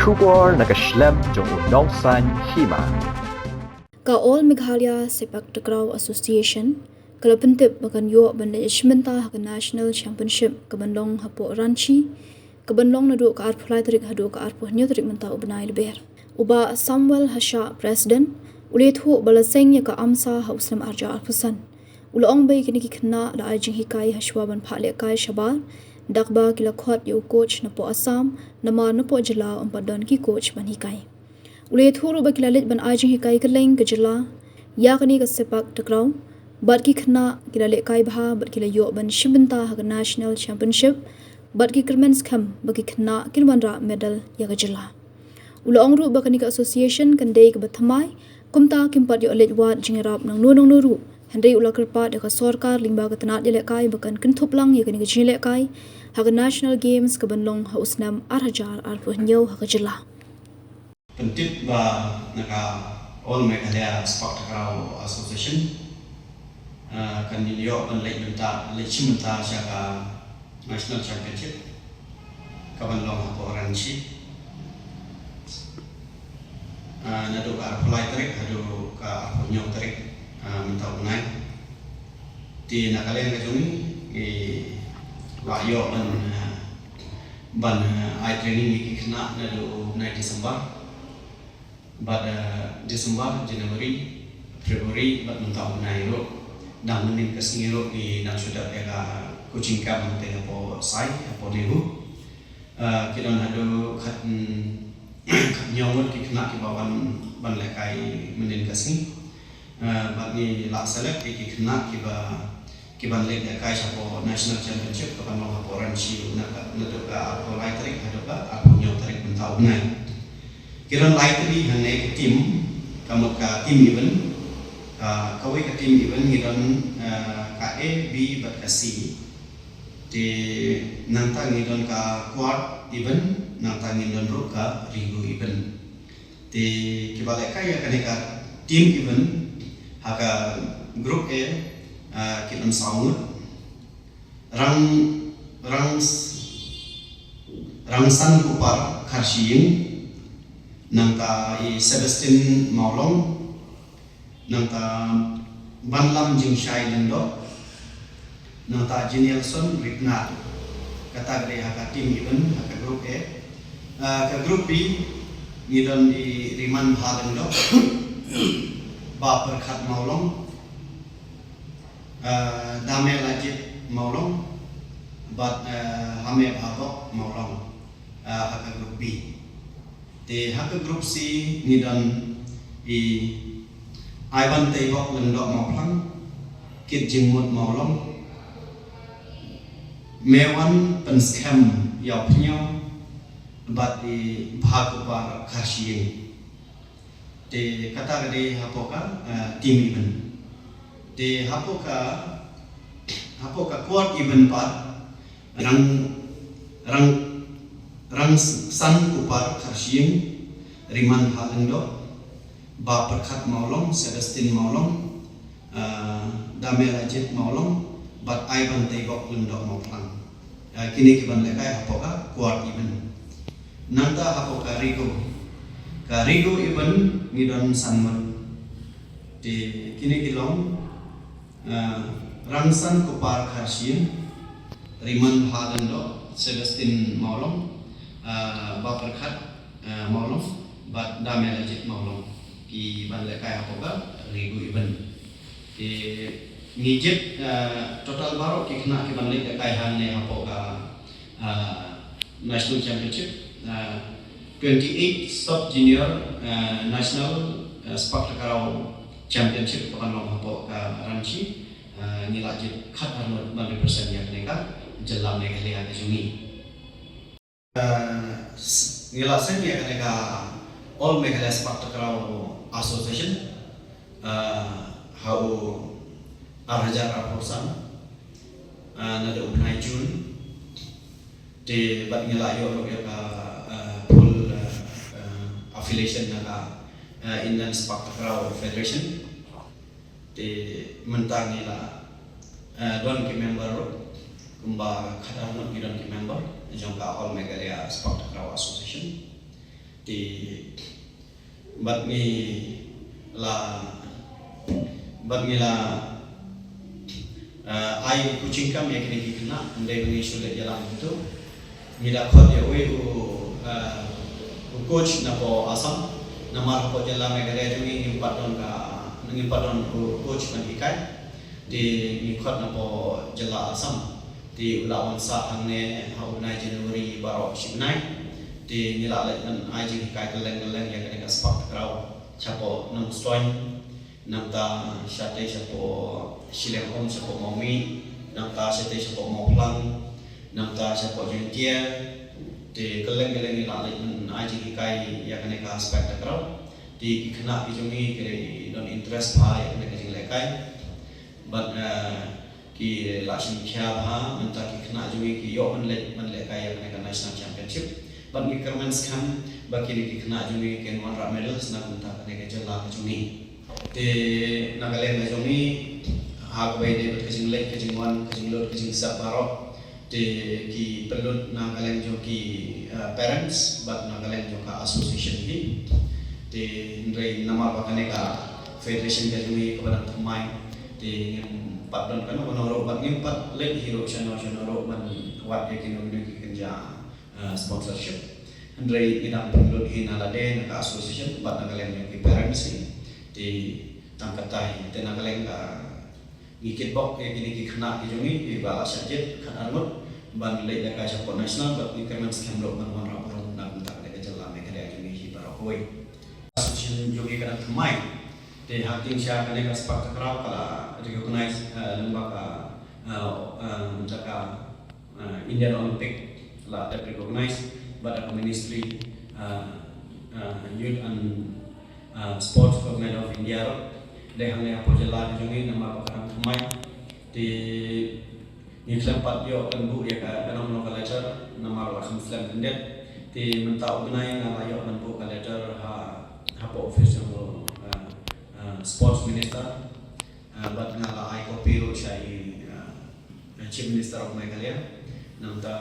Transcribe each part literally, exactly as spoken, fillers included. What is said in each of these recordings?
Khubor na ka shlem jong u nongsan hima. Ka All Meghalaya Sepak Takraw Association ka la pyntip ba kan ïoh ban leit shim bynta ha ka National Championship ka ban long hapoh Ranchi, ka ban long naduh ka arphew lai tarik haduh ka arphew hynñiew tarik mynta u bnai Lber. U Bah Samuel Hashah, President, u la ïathuh ba la seng ïa ka AMSA ha u snem arhajar arphew san. U la ong ba ïa kine ki khynnah la ai jinghikai ha shuwa ban phah lehkai shabar, da kaba ki la khot ïa u coach napoh Assam, namar napoh jylla ym pat don ki coach ban hikai. U la ïathuh ruh ba ki la leit ban ai jinghikai kylleng ka jylla ïa kane ka sepak takraw, bad ki khynnah ki la lehkai bha bad ki la ïoh ban shim bynta ha ka National Championship, bad ki kyrmen skhem ba ki khynnah kin wanrah medal ïa ka jylla. U la ong ruh ba kane ka association kan dei kaba thymmai, kumta kim pat ïoh leit wad jingïarap nangno nangno ruh. Hynrei u la kyrpad ïa ka sorkar lyngba ka tnat ïalehkai ba kan kynthup lang ïa kane ka jingïalehkai ha ka National Games ka ban long ha u snem arhajar arphew hynñiew ha ka jylla. Pyntip ba na ka All Meghalaya Sepak Takraw Association, ah, kan ïoh ban leit bynta, leit shim bynta sha ka National Championship ka ban long hapoh Ranchi. Ah, naduh ka arphew lai tarik haduh ka arphew hynñiew tarik, ah, mynta u bnai. Te na ka liang ka jong ngi, ngi la ïoh ban, ah, ban, ah, ai training ïa ki khynnah naduh u bnai December. Bad, ah, December, January, February, bad mynta u bnai ruh. Dang mynnin ka sngi ruh ngi dang shu dep ïa ka coaching camp hangtei hapoh Sai, hapoh NEHU. Ah, ki don haduh khat, mm, khat hynñiew ngut ki khynnah kiba wan ban lehkai mynnin ka sngi. Ah, bad ngi la select ïa ki khynnah kiba, kiban leit lehkai shapoh National Championship kaban long hapoh Ranchi na ka, naduh ka arphew lai tarik haduh ka arphew hynñiew tarik mynta u bnai. Ki don lai tylli hangne ka team, ka mut ka team event, ka, kawei ka team event ngi don, ah, ka A, B bad ka C. Te nangta ngi don ka quad event, nangta ngi don ruh ka regu event. Te kiba lehkai ïa kane ka team event ha ka group A, ah, ki don saw ngut. Rang, Rang, Rangsan Kupar Kharshiing, nangta i Sebastian Mawlong, nangta Banlam Jingshai Lyngdoh, nangta Jinielson Ripnar. Kata ka dei ha ka team event, ha ka group A. Ah, ka group B ngi don i Rimanbha Lyngdoh, Bapyrkhat Mawlong, ah, Damelajit Mawlong, bad, ah, Hamebhabok Mawlong, ah, ha ka group B. Te ha ka group C ngi don i Aibanteibok Lyngdoh Mawphlang, Kitjingmut Mawlong, Mewan Pynskhem Ïawphniaw, bad i Bhakupar Kharshiing. Te kata ka dei hapoh ka, eh, team event. Te hapoh ka, hapoh ka quad event pat, Rang, Rang, Rangsan Kupar Kharshiing, Rimanbha Lyngdoh, Bapyrkhat Mawlong, Sebastian Mawlong, ah, Damelajit Mawlong, bad Aibanteibok Lyngdoh Mawphlang. Ah, kine kiban lehkai hapoh ka quad event. Nangta hapoh ka regu, ka regu event ngi don san ngut. Te kine ki long, ah, Rangsan Kupar Kharshiing, Rimanbha Lyngdoh, Sebastian Mawlong, ah, Bapyrkhat, ah, Mawlong, bad Damelajit Mawlong, kiban lehkai hapoh ka regu event. Te ngi jied, ah, total baroh ki khynnah kiban leit lehkai hangne hapoh ka, ah, National Championship, ah, twenty-eight Sub Junior, ah, National, ah, Sepak Takraw Championship kaban long hapoh ka Ranchi, ah, ngi la jied khat arngut ban represent ïa kane ka jylla Meghalaya ka jong ngi. Ah, s-, ngi la seng ïa kane ka All Meghalaya Sepak Takraw Association, ah, ha u ar hajar arphew san, ah, naduh u bnai June. Te bad ngi la ïoh ruh ïa ka, ah, full, ah, ah, affiliation na ka, ah, Indian Sepak Takraw Federation. Te mynta ngi la, eh, don ki member ruh, kumba khatar ngut ngi don ki member jong ka All Meghalaya Sepak Takraw Association. Te bad ngi la bad ngi la ai coaching camp ïa kine ki khynnah, ym dei ba ngi shu leit ïalam kumto. Ngi la khot ïa uwei u coach napoh Assam, namar hapoh jylla Meghalaya jong ngi ngim pat don ka ngim pat don u coach ban hikai. Te ngi khot napoh jylla Assam. Te u la wan sah hangne ha u bnai January baroh shi bnai. Te ngi la leit ban ai jinghikai kylleng kylleng ïa kane ka spark takraw shapoh Nongstoiñ, nangta shatei shapoh Shillong, shapoh Mawmih, nangta shatei shapoh Mawphlang, nangta shapoh Jaiñtia. Te kylleng kylleng ngi la leit ban ai jinghikai ïa kane ka spark takraw. Te ki khynnah ki jong ngi ki don interest bha ïa kane ka jinglehkai. Bad ki la shim khia bha, mynta ki khynnah jong ngi ki ïoh ban leh ban lehkai ïa kane ka National Championship. Bad ngi kyrmen skhem ba kine ki khynnah jong ngi kin wanrah medals na ka bynta kane ka jylla ka jong ngi. Te na ka liang ka jong ngi, ha kaba ïadei bad ka jingleit ka jingwan, ka jinglut ka jingsep baroh, te ki pynlut na ka liang jong ki parents bad na ka liang jong ka association hi. Te hynrei namar ba kane ka federation ka jong ngi kaba dang thymmai, te ngim pat don kano kano ruh bad ngim pat leit hi ruh shano shano ruh ban wad ïa kino kino ki kynja sponsorship. Hynrei ngi dang pynlut hi na lade na ka association bad na ka liang jong ki parents hi. Te tang katta hi, te na ka liang ka ngi kitbok ïa kine ki khynnah ki jong ngi kiba la shah jied khatar ngut ban leit lehkai shapoh national bad ngi kyrmen skhem ruh ban wanrah burom na ka bynta ka jylla Meghalaya jong ngi hi baroh kawei. Association jong ngi ka dang thymmai. Te ha kane sha kane ka spark takraw ka la recognize lyngba ka da ka Indian Olympic la dep recognize bad da ka Ministry Youth and Sports, Government of India ruh. Dei hangne hapoh jylla ka jong ngi namar ba ka dang thymmai. Te ngi khlem pat ïoh ban buh ïa ka, kano kano ka letter namar la kham slem khyndiat. Te mynta u bnai nga la ïoh ban buh ka letter ha hapoh office jong u Sports Minister. Bad nga la ai copy ruh sha i Chief Minister of Meghalaya. Nangta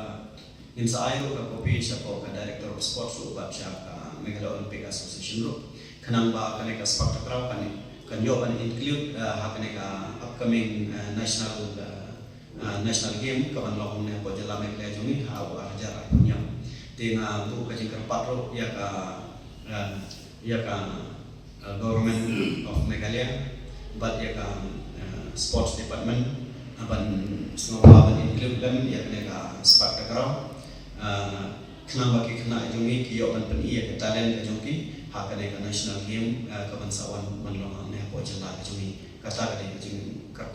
ngin sa ai ruh ka copy shapoh ka Director of Sports ruh bad sha ka Meghalaya Olympic Association ruh, khnang ba kane ka spark takraw kan kan ïoh ban include ha kane ka upcoming national national game kaban long hangne hapoh jylla Meghalaya jong ngi ha u ar hajar arphew hynñiew. Te nga buh ka jingkyrpad ruh ïa ka ïa ka Government of Meghalaya bad ïa ka Sports Department ban sngewbha ban include lem ïa kane ka spark takraw, khnang ba ki khynnah jong ngi ki ïoh ban pyni ïa ka talent ka jong ki ha kane ka national game kaban sa wan ban long hangne hapoh jylla ka jong ngi. Kata ka dei ka jingkyrpad.